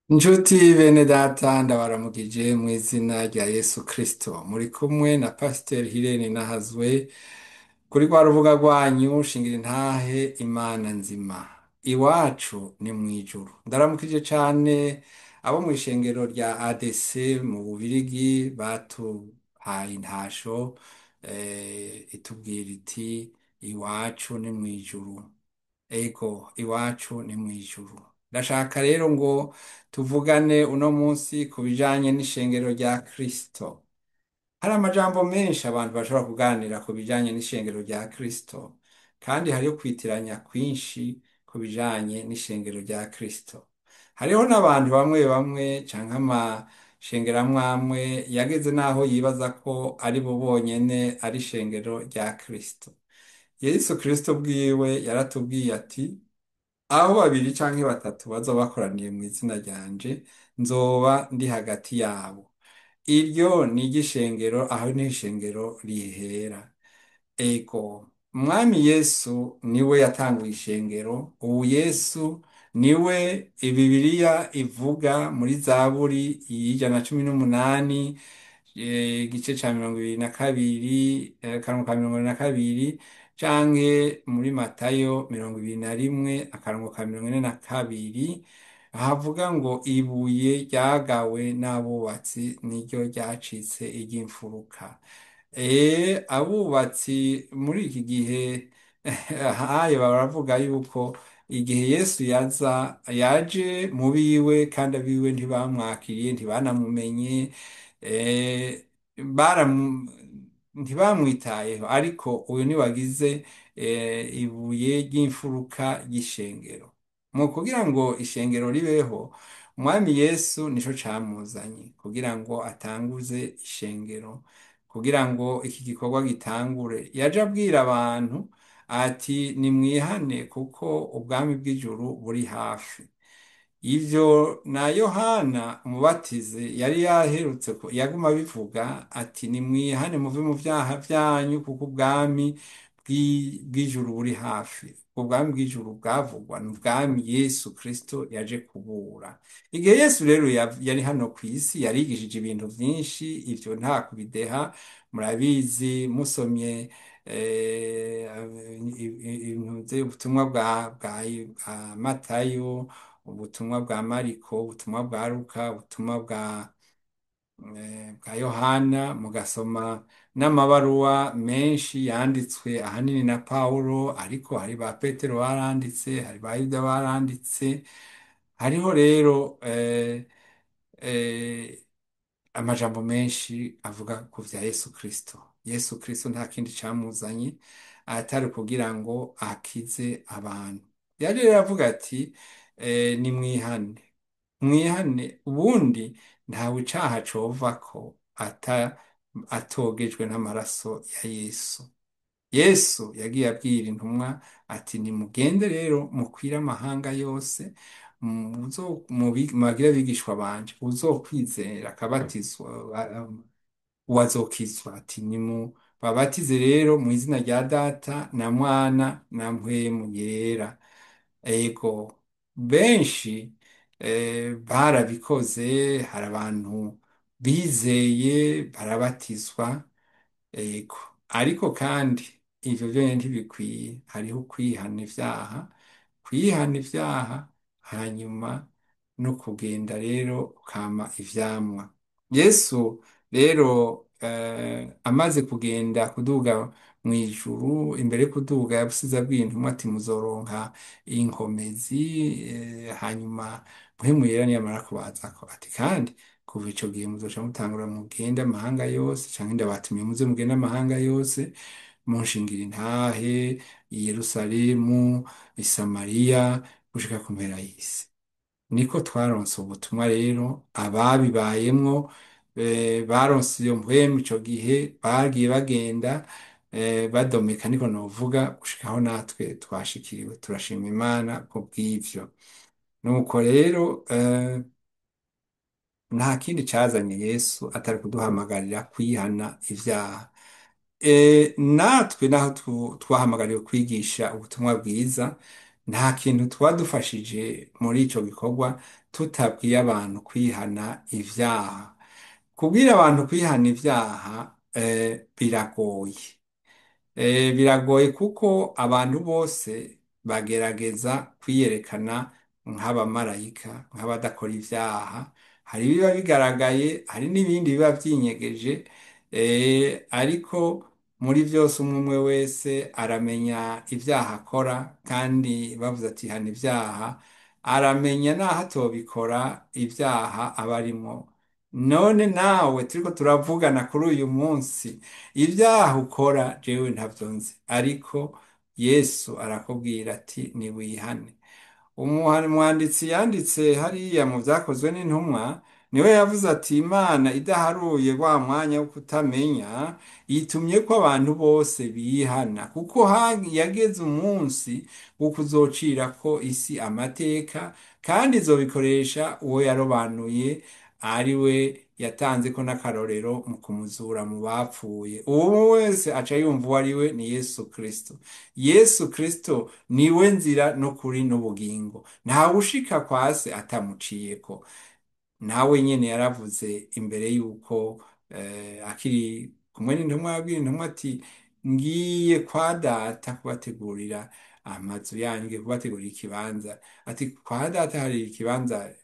Ncuti bene data ndabaramukije mu izina rya Yesu Kristo muri kumwe na Pasiteri Hirene Nahazwe kuri rwa rubuga rwanyu shingira intahe Imana nzima iwacu ni mu ijuru. Ndaramukije cane abo mu ishengero rya ADC mu Bubirigi batuhaye intasho, itubwira iti iwacu ni mu ijuru. Ego, iwacu ni mw'ijuru. Ndashaka rero ngo tuvugane uno munsi ku bijanye n'ishengero rya Kristo. Hari amajambo menshi abantu bashobora kuganira ku bijanye n'ishengero rya Kristo, kandi hariho kwitiranya kwinshi ku bijanye n'ishengero rya Kristo. Hariho n'abantu bamwe bamwe canke amashengero amwe amwe yageze n'aho yibaza ko ari bo bonyene ari ishengero rya Kristo. Yesu Kristo bwiwe yaratubwiye ati aho babiri canke batatu bazoba bakoraniye mu izina ryanje nzoba ndi hagati yabo. Iryo ni iry'ishengero, aho niho ishengero rihera. Ego, Umwami Yesu niwe yatanguye ishengero. Ubu Yesu niwe Bibiliya ivuga muri Zaburi 118, igice ca 22, akarongo ka 22, canke muri Matayo 21, akarongo ka 42, havuga ngo ibuye ryagawe n'abubatsi niryo ryacitse iry'imfuruka. Abubatsi muri iki gihe haye baravuga yuko igihe Yesu yaza yaje mu biwe kandi abiwe ntibamwakiriye, ntibanamumenye, eh, baramu- ntibamwitayeho, ariko uyu niwe agize ibuye ry'imfuruka ry'ishengero. Mu kugira ngo ishengero ribeho, Umwami Yesu nico camuzanye kugira ngo atanguze ishengero, kugira ngo iki gikorwa gitangure. Yaje abwira abantu ati nimwihane kuko ubwami bw'ijuru buri hafi. Ivyo na Yohana umubatizi yari yaherutse yaguma abivuga ati nimwihane muve mu vyaha vyanyu kuko ubwami bw'ijuru buri hafi. Ubwami bw'ijuru bwavugwa ni ubwami Yesu Kristo yaje kubura. Igihe Yesu rero yari hano kw'isi yarigishije ibintu vyinshi, ivyo nta kubideha, murabizi musomye ubutumwa bwa Matayo, ubutumwa bwa Mariko, ubutumwa bwa Luka, ubutumwa bwa Yohana, mugasoma n'amabaruwa menshi yanditswe ahanini na Pawulo, ariko hari ba Petero baranditse, hari ba Yuda baranditse. Hariho rero amajambo menshi avuga ku vya Yesu Kristo. Yesu Kristo nta kindi camuzanye atari kugira ngo akize abantu. Yari rero avuga ati nimwihane, mwihane. Ubundi ntawe icaha covako atogejwe n'amaraso ya Yesu. Yesu yagiye abwira intumwa ati nimugende rero mukwire amahanga yose, mubagire abigishwa banje, uzokwizera akabatizwa uwazokizwa. Ati nimubabatize rero mu izina rya Data na Mwana na Mpwemu Yera. Ego, benshi barabikoze, hari abantu bizeye barabatizwa. Ego, ariko kandi ivyo vyonyene ntibikwiye, hariho kwihana ivyaha, kwihana ivyaha, hanyuma no kugenda rero ukama ivyamwa. Yesu rero amaze kugenda kuduga mw'ijuru, imbere yo kuduga yasize abwiye intumwa ati muzoronka inkomezi, hanyuma Mpwemu Yera niyamara kubazako, ati kandi kuva ico gihe muzoca mutangura mugende amahanga yose, canke ndabatumye muze mugende amahanga yose, munshingira intahe i Yerusalemu, i Samariya, gushika ku mpera y'isi. Niko twaronse ubutumwa rero, ababibayemwo baronse iyo mpwemu ico gihe bagiye bagenda badomeka, niko novuga, gushika aho natwe twashikiriwe. Turashima Imana kubw'ivyo. Nuko rero nta kindi cazanye Yesu atari kuduhamagarira kwihana ivyaha. Natwe naho twahamagariwe kwigisha ubutumwa bwiza, Nta kintu twadufashije muri ico gikorwa tutabwiye abantu kwihana ivyaha. Kubwira abantu kwihana ivyaha biragoye. Biragoye kuko abantu bose bagerageza kwiyerekana nk'abamarayika, nk'abadakora ivyaha. Hari ibiba bigaragaye, hari n'ibindi biba vyinyegeje, ariko muri vyose umwe umwe wese aramenya ivyaha akora, kandi bavuze ati hana ivyaha, aramenya n'aho atobikora ivyaha aba arimwo. None nawe turiko turavugana kuri uyu munsi, ibyaha ukora jewe ntavyo nzi, ariko Yesu arakubwira ati niwihane. Umwanditsi yanditse hariya mu Vyakozwe n'Intumwa niwe yavuze ati Imana idaharuye wa mwanya wo kutamenya itumye ko abantu bose bihana, kuko yageze umunsi wo kuzocirako isi amateka, kandi izobikoresha uwo yarobanuye, ari we yatanze ko n'akarorero mu kumuzura mu bapfuye. Uwo wese aca yumva uwo ari we ni Yesu Kristo. Yesu Kristo niwe nzira n'ukuri n'ubugingo, ntawushika kwa se atamuciyeko. Nawe nyene yaravuze imbere yuko akiri kumwe n'intumwa, yabwiye intumwa ati ngiye kwa data kubategurira amazu yanyu, ngiye kubategurira ikibanza. Ati kwa data hari ikibanza,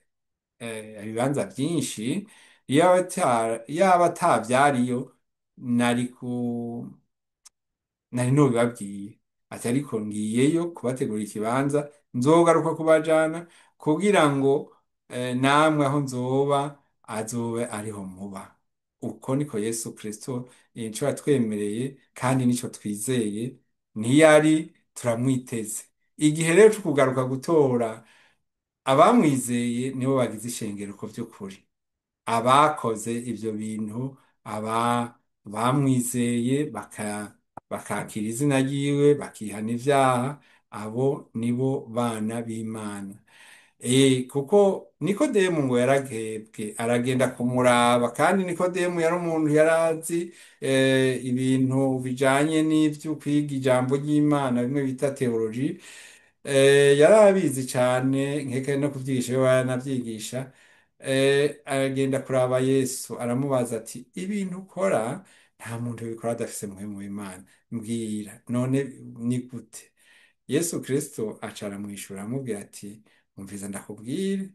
ibibanza byinshi, yaba atavyariyo nari ku nari nubibabwiye. Ati ariko ngiyeyo kubategurira ikibanza, nzogaruka kubajana kugira ngo namwe aho nzoba azobe ariho muba. Uko niko Yesu Kristo nico yatwemereye kandi nico twizeye, ntiyari turamwiteze. Igihe rero co kugaruka gutora abamwizeye nibo bagize ishengero ku vy'ukuri. Abakoze ivyo bintu, aba bamwizeye bakakira izina ryiwe, bakihana ivyaha, abo nibo bana b'Imana. Kuko Nikodemu ngo yaragebwe aragenda kumuraba, kandi Nikodemu yari umuntu yarazi ibintu bijanye n'ivyo kwiga ijambo ry'Imana, bimwe bita teoloji. Yarabizi cane, nkeka no kuvyigisha yoba yaranavyigisha. Aragenda kuraba Yesu, aramubaza ati ibintu ukora nta muntu ubikora adafise mpwemu w'Imana, mbwira none ni gute? Yesu Kristo aca aramwishura aramubwira ati umviza ndakubwire,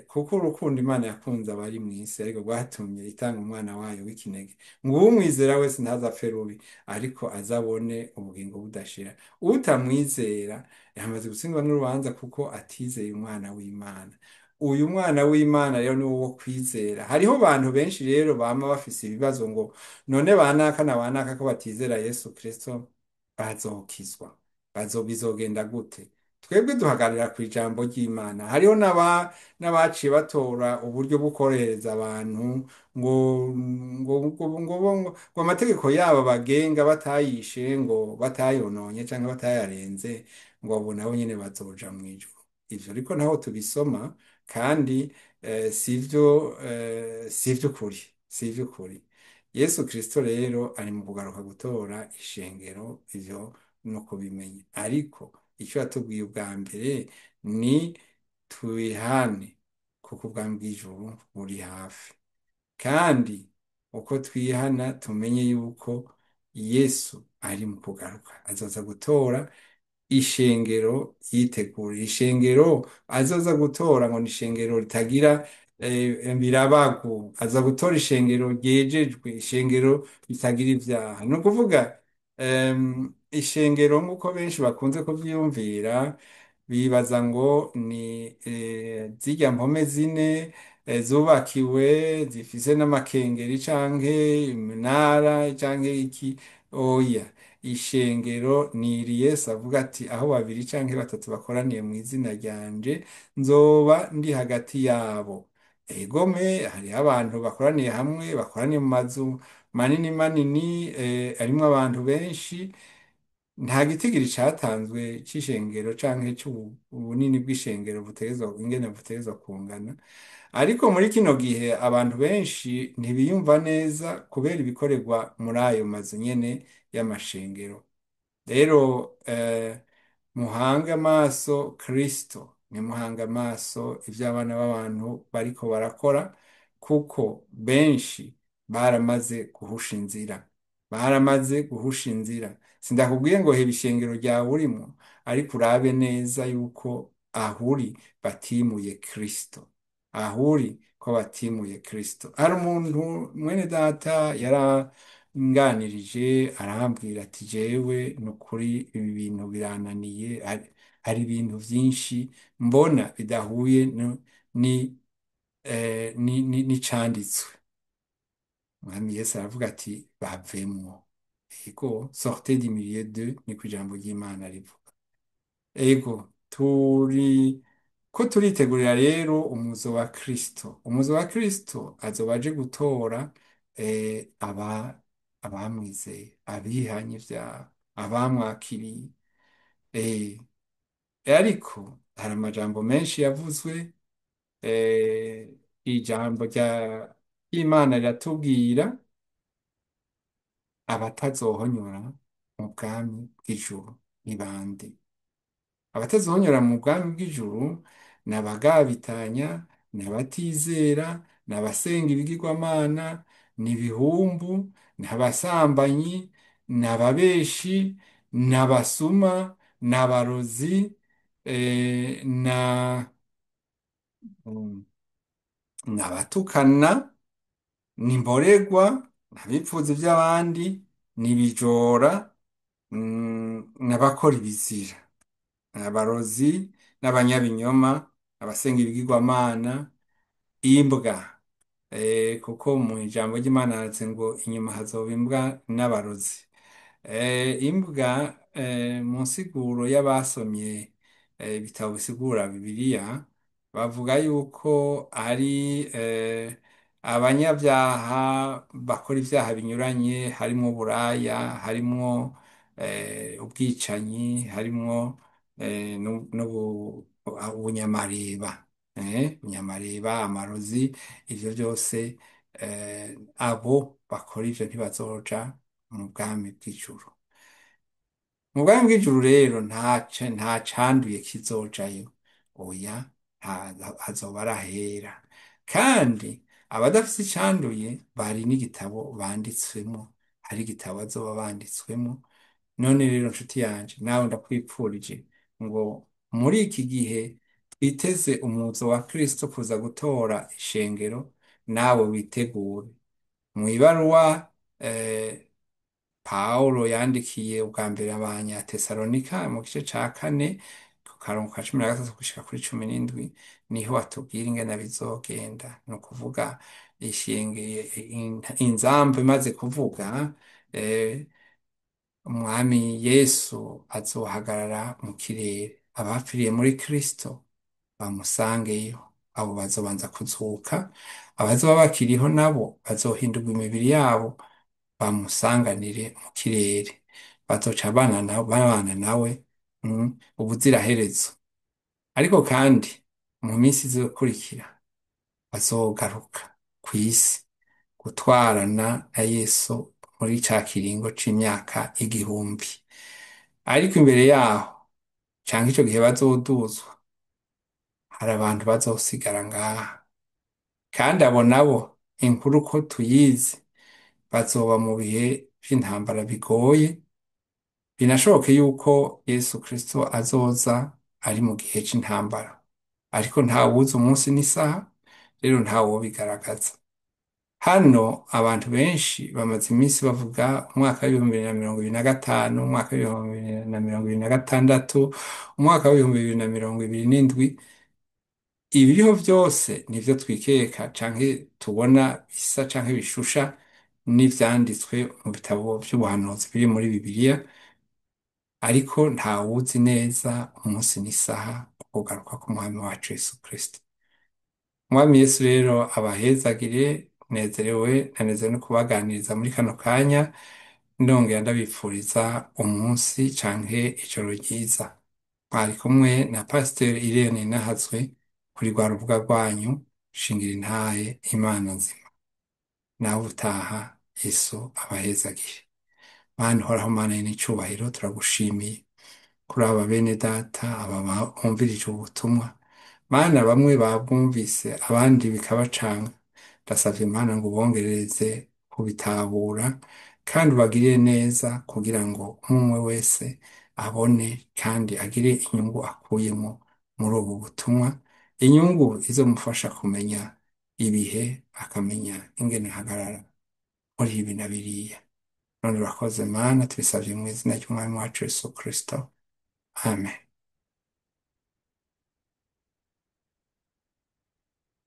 kuko urukundo Imana yakunze abari mw'isi ariko rwatumye itanga umwana wayo w'ikinege, ngo uwumwizera wese ntazapfe rubi, ariko azabone ubugingo budashira. Utamwizera yamaze gutsindwa n'urubanza kuko atizeye umwana w'Imana. Uyu mwana w'Imana rero ni wo kwizera. Hariho abantu benshi rero bama bafise ibibazo ngo none banaka na banaka ko batizera Yesu Kristo bazokizwa, bizogenda gute? Twebwe duhagarara ku ijambo ry'Imana. Hariho n'abaciye batora uburyo bwo korohereza abantu ngo ngo ngo ngo ngo amategeko yabo bagenga batayishe, ngo batayononye cyangwa batayarenze, ngo abo nabo nyene bazoja mw'ijuru. Ivyo ariko naho tubisoma, kandi sivyo, sivy'ukuri, sivy'ukuri. Yesu Kristo rero ari mu kugaruka gutora ishengero, ivyo no kubimenya. Ariko icyo yatubwiye ubwa mbere ni twihane, kuko ubwami bw'ijuru buri hafi. Kandi uko twihana tumenye yuko Yesu ari mu kugaruka, azoza gutora ishengero yitegura. Ishengero azoza gutora ngo ni ishengero ritagira birabagu, aza gutora ishengero ryejejwe, ishengero ritagira ivyaha. Ni ukuvuga ishengero nk'uko benshi bakunze kuvyiyumvira, bibaza ngo ni zirya mpome zine zubakiwe zifise n'amakengeri canke iminara canke iki. Oya, ishengero ni iri Yesu avuga ati aho babiri canke batatu bakoraniye mu izina ryanje nzoba ndi hagati yabo. Egome hariho abantu bakoraniye hamwe, bakoraniye mu mazu manini manini, arimwo abantu benshi. Nta gitigiri catanzwe c'ishengero canke c'ubunini bw'ishengero butegerezwa, ingene butegerezwa kungana. Ariko muri kino gihe abantu benshi ntibiyumva neza kubera ibikorerwa muri ayo mazu nyene y'amashengero. Rero Muhange amaso Kristo, ntimuhange amaso ibyo abana b'abantu bariko barakora, kuko benshi baramaze guhusha inzira. Baramaze guhusha inzira. Sindakubwiye ngo heba ishengero ryawe urimo, ariko urabe neza yuko ahuri batimuye Kristo. Ahuri ko batimuye Kristo. Hari umuntu mwene data yaranganirije arambwira ati jewe ni ukuri ibi bintu birananiye, hari ibintu byinshi mbona bidahuye n'icanditswe. Umwami Yesu aravuga ati bavemwo. Ego, sortez du milieu d'eux, niko ijambo ry'Imana rivuga. Ego, turi ko turitegurira rero umuzo wa Kristo. Umuzo wa Kristo azoba aje gutora abamwizeye, abihanye ivyaha, abamwakiriye. Eh, ariko hari amajambo menshi yavuzwe, eh, ijambo ry'Imana riratubwira abatazohonyora mu bwami bw'ijuru ni bande? Abatazohonyora mu bwami bw'ijuru ni abagabitanya, ni abatizera, ni abasenga ibigirwamana, ni ibihumbu, ni abasambanyi, ni ababeshi, ni abasuma, ni abarozi, ni abatukana, ni imborerwa, ni abipfuza iby'abandi, ni ibijora, ni abakora ibizira, abarozi n'abanyabinyoma, abasenga ibigirwamana, imbwa. Kuko mu ijambo ry'Imana handitse ngo inyuma hazoba imbwa n'abarozi. Imbwa mu nsiguro y'abasomye ibitabo bisigura Bibiliya, bavuga yuko ari abanyabyaha bakora ibyaha binyuranye, harimwo uburaya, harimwo ubwicanyi, harimwo ubunyamareba, ubunyamareba, amarozi, ivyo byose abo bakora ivyo ntibazoja mu bwami bw'ijuru. Mu bwami bw'ijuru rero nta canduye kizojayo. Oya, hazoba ari ahera. Kandi abadafise icanduye bari n'igitabo banditswemo. Hari igitabo bazoba banditswemo. None rero nshuti yanje, nawe ndakwipfurije ngo muri iki gihe twiteze umuzo wa Kristo kuza gutora ishengero, nawe witegure. Mu ibaruwa Pawulo yandikiye ubwa mbere abanyatesalonika mu gice ca kane ku karongo ka 13 gushika kuri 17, niho atubwira ingene bizogenda. Ni ukuvuga inzamba imaze kuvuga, Umwami Yesu azohagarara mu kirere, abapfiriye muri Kristo bamusangeyo, abo bazobanza kuzuka, abazoba bakiriho nabo bazohindurwa imibiri yabo bamusanganire mu kirere, bazoca babana nawe ubuziraherezo. Ariko kandi mu minsi izokurikira bazogaruka kw'isi gutwarana na Yesu muri ca kiringo c'imyaka 1000. Ariko imbere yaho canke ico gihe bazoduzwa, hari abantu bazosigara ngaha, kandi abo nabo inkuru ko tuyizi bazoba mu bihe vy'intambara bigoye. Binashoboke yuko Yesu Kristo azoza ari mu gihe c'intambara, ariko ntawuzi umunsi n'isaha, rero ntawobigaragaza. Hano abantu benshi bamaze iminsi bavuga umwaka w'ibihumbi bibiri na mirongo ibiri na gatanu, umwaka w'ibihumbi bibiri na mirongo ibiri na gatandatu, umwaka w'ibihumbi bibiri na mirongo ibiri n'indwi. Ibiriho vyose nivyo twikeka canke tubona bisa canke bishusha n'ivyanditswe mu bitabo vy'ubuhanuzi biri muri Bibiliya, ariko ntawuzi neza umunsi n'isaha ukugaruka k'Umwami wacu Yesu Kristo. Umwami Yesu rero abahezagire. Nezerewe, nanezerewe no kubaganiriza muri kano kanya, ndongera ndabipfuriza umunsi canke ijoro ryiza. Mwari kumwe na Pasiteri Irene Nahazwe kuri rwa rubuga rwanyu Shingira Intahe Imana Nzima. Nawe utaha, Yesu abahezagire. Mana uhoraho, Mana y'icubahiro, turagushimiye Kuri aba bene data, aba bumvirije ubutumwa. Mana, bamwe babwumvise abandi bikabacanga. Ndasavye Mana ngo ubongerereze kubitahura kandi ubagirire neza kugira ngo umwe wese abone kandi agire inyungu akuyemo muri ubu butumwa, inyungu izomufasha kumenya ibihe, akamenya ingene ahagarara muri ibi na biriya. None urakoze Mana, tubisavye mu izina ry'Umwami wacu Yesu Kristo. Amen.